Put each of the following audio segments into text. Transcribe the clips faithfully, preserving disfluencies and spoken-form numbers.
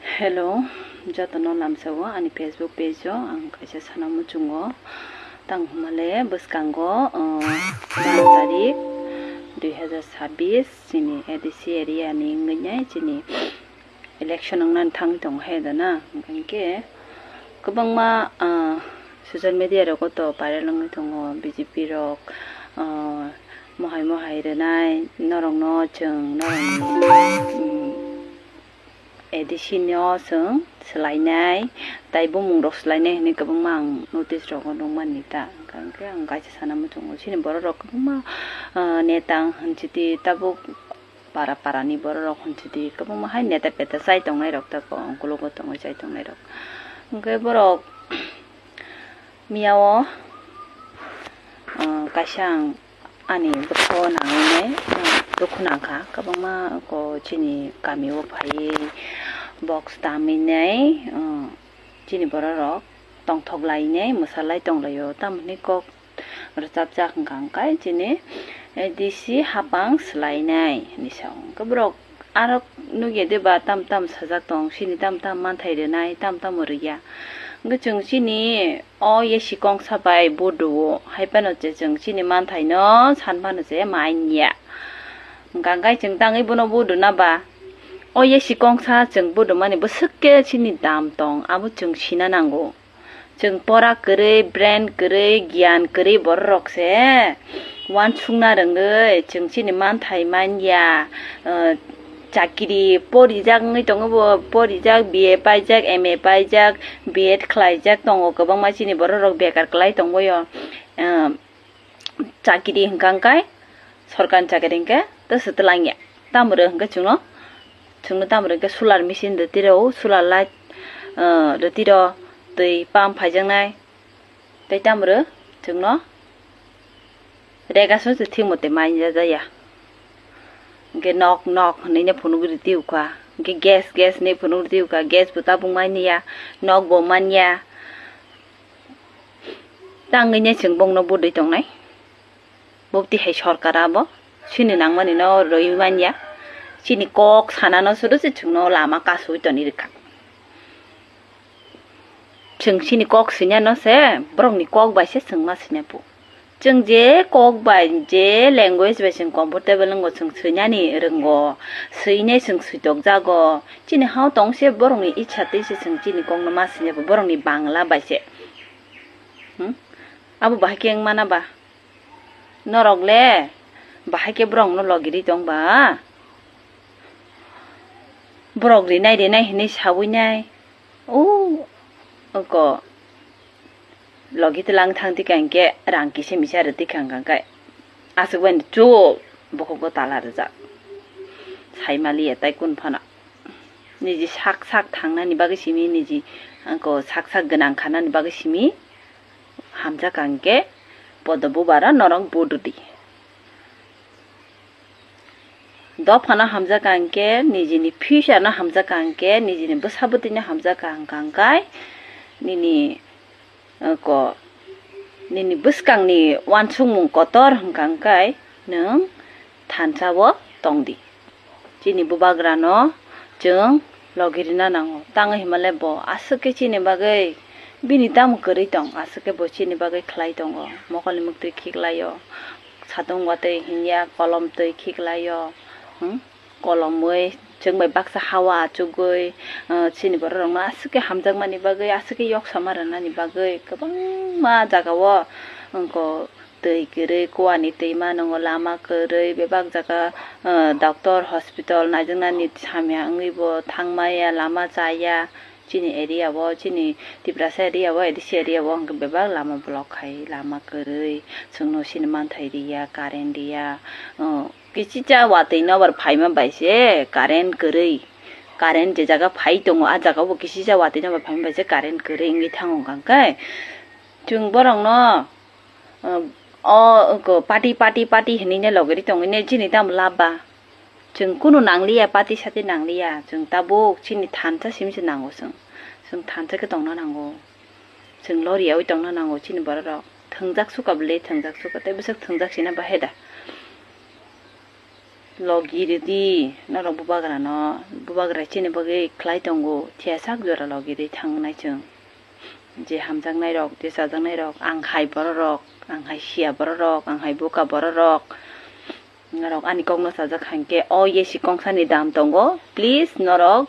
Hello, jotono lamsao ani Facebook page o ang kaisa sana muchungo. Tang hwnmale bwskango, uh, baro tarik dui hazar sabbish chini A D C area ni wngwi nai chini election wngnani thangwi tongo hai da na. Hwnkhe kwbangma, ah, social media rogo to viral wngwi tongo, B J P rok, ah, mohai mohai rwnai, norokno chwng norokni, mm, A D C no chwng swlainai, tai bumung rok swlainai hwnwi kwbangma ang notice rogo nukmani ta. Hwnkhe ang kaisa sana muchungo, chini borok rok kwbangma, ah, neta wng hwn chiti tabuk para para ni borok rok hwn chiti kwbangma hai neta peta chai tongnai rok ta ko, ongkulugo tongwi chai tongnai rok. Hwnkhe borok miyao, ah, kaisa ang ani bwkhao nangwi nai, ah, dukhu nangkha kwbangma ko chini kamio phaiwi box tamwi nai, ah, chini borok rok tongthok lai nai mwsa lai tong laio tamoni kok rwchapjak hwnkha hwnkhe chini, eh, D C hapang swlainai hinwi sao. Hwnkhe borok aro nukya de ba tam tam sajak tong, chini tam tam manthai rwnai, tam tamo rwya. Hwnkhe chwng chini o A C kongsa bai vote rwo, hai phano je chwng chini manthaino san phano je manya. Hwnkha hwnkhe chwng tangwi bono vote rwna ba o A C kongsa chwng vote rwmani bwswk khe chini dam tong, abo chwng sina nango. Chwng pora kwrwi, brain kwrwi, giyan kwrwi borok rok se uansukna rwngwi chwng chini manthai manya, ah, chakiri porijak wngwi tongo bo, porijak, B A paijak, M A paijak, B Ed khlaijak tongo kwbangma chini borok rok bekar kwlai tongbaio, ah, chakiri hwnkha hwnkhe, sorkarni chakiri hwnkhe tei se twlangya. Tamoro hwnkhe chwngno, chwngno tamoro hwnkhe solar machine rwtwi rw, solar light, ah, rwtwi rw, twi pump phaijaknai. Tei tamoro chwngno rega song se thik mote manya jaya. Hwnkhe nok nok hwnwi no phunugwi rwtwi ukha. Hwnkhe gas gas hwnwi phunugwi rwtwi ukha. Gas bo tabuk manya, nok bo manya. Tangwi ne chwng bongno budwi tongnai. Bo tihai sorkar abo chini nangmani no rwi manya. Chini kok sana no sudu se chwngno lama kasui toni rwkha. Chwng chini kok swinano se borokni kok bai se chwng ma swina po. Chwng je kok bai, je language bai chwng comfortable wngo, chwng swinani rwngo, swinai chwng switok jago. Chini hao tong se borokni ichha twi se chwng chini kokno ma swina po, borokni Bangla bai se. Hmm? Abo bahai khe wng mana ba? Norok le bahai khe borokno logiri tong ba? Borok rinai rinai hinwi sawi nai. O, oko logi tlang thang tikha hinkhe rang kisa misa rw tikha hwnkha khe aswk bai chuk bokhokgo tala rwjak. Sai maliya tai kun phano. Niji sak sak thangnani bagwi simi, niji oko sak sak gwnang khanani bagwi simi hamjakha hinkhe podo bubaro norok bududi. Dophano hamjakha hinkhe, nijini future no hamjakha hinkhe, nijini bwsa bwtwino hamjakha hwnkha hwnkhe, nini, eh, ko, nini bwskangni uansukmung kotor hwnkha hwnkhe, nwng thansa-o tongdi. Chini bubagrano chwng logirina nango. Tangwi hwnmale bo aswk khe chini bagwi bini tamo kwrwi tong, aswk khe bo chini bagwi khlai tongo. Mokolni muktwi khiklaio, satung watwi hinya, kolom twi khiklaio, hmm? Kolomwi chwng bai baksa hawa achugwi, ah, chini borok rokno aswk khe hamjakmani bagwi, aswk khe yok sama rwnani bagwi kwbangma jagao, wngkha twi kwrwi, kuani twi mano, lama kwrwi, bebak jaga, ah, doctor, hospital naijaknani hamya wngwi bo thangmaya, lama chaya. Chini area o, chini Tiprasa area o, A D C area o hwnkhe bebak lama block khai, lama kwrwi, chwngno sini manthai riya, current riya, ah, kisicha watwi nobar phaima bai se current kwrwi, current je jaga phai tongo, ah jaga o bo kisicha watwi nobar phaima bai se current kwrwi wngwi thango hwnkha khe chwng borokno, ah, o, oko, party, party, party hinwi ne logiri tongwi ne chini tamo lab ba. Chwng kunu nangliya, party sati nangliya, chwng tabuk chini thansa simi se nango chwng. Chwng thansa khe tongna nango. Chwng loriyaui tongna nango chini borok rok. Thwngjak suka bwle, thwngjak suka, tei bwswk thwngjak sina bahai da. Logi ridi norok bubagrano, bubagra chini bagwi khlai tongo, thia sak jora logi rwi thangnai chwng. Je hamjaknairok, je chajaknairok, ang hai bororok, ang hai siya bororok, ang hai buka bororok. Norok ani kokno chajak hainkhe o A C kongsani dam tongo, please norok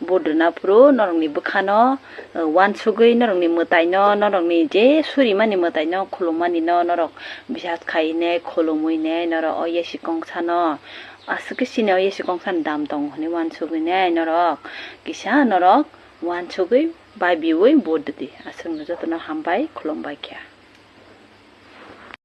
vote rwna phuru norokni bwkhano, uh, uansugwi norokni mwtaino, norokni je surimani mwtaino, khulumani no norok bisas khaiwi ne, khulumwi ne, norok o A C kongsano aswk khe sini o A C kongsani dam tongo hwnwi uansugwi ne norok kisa norok uansugwi babiwi vote rwdi. Aswkno jotono hambai, khulumbai kha.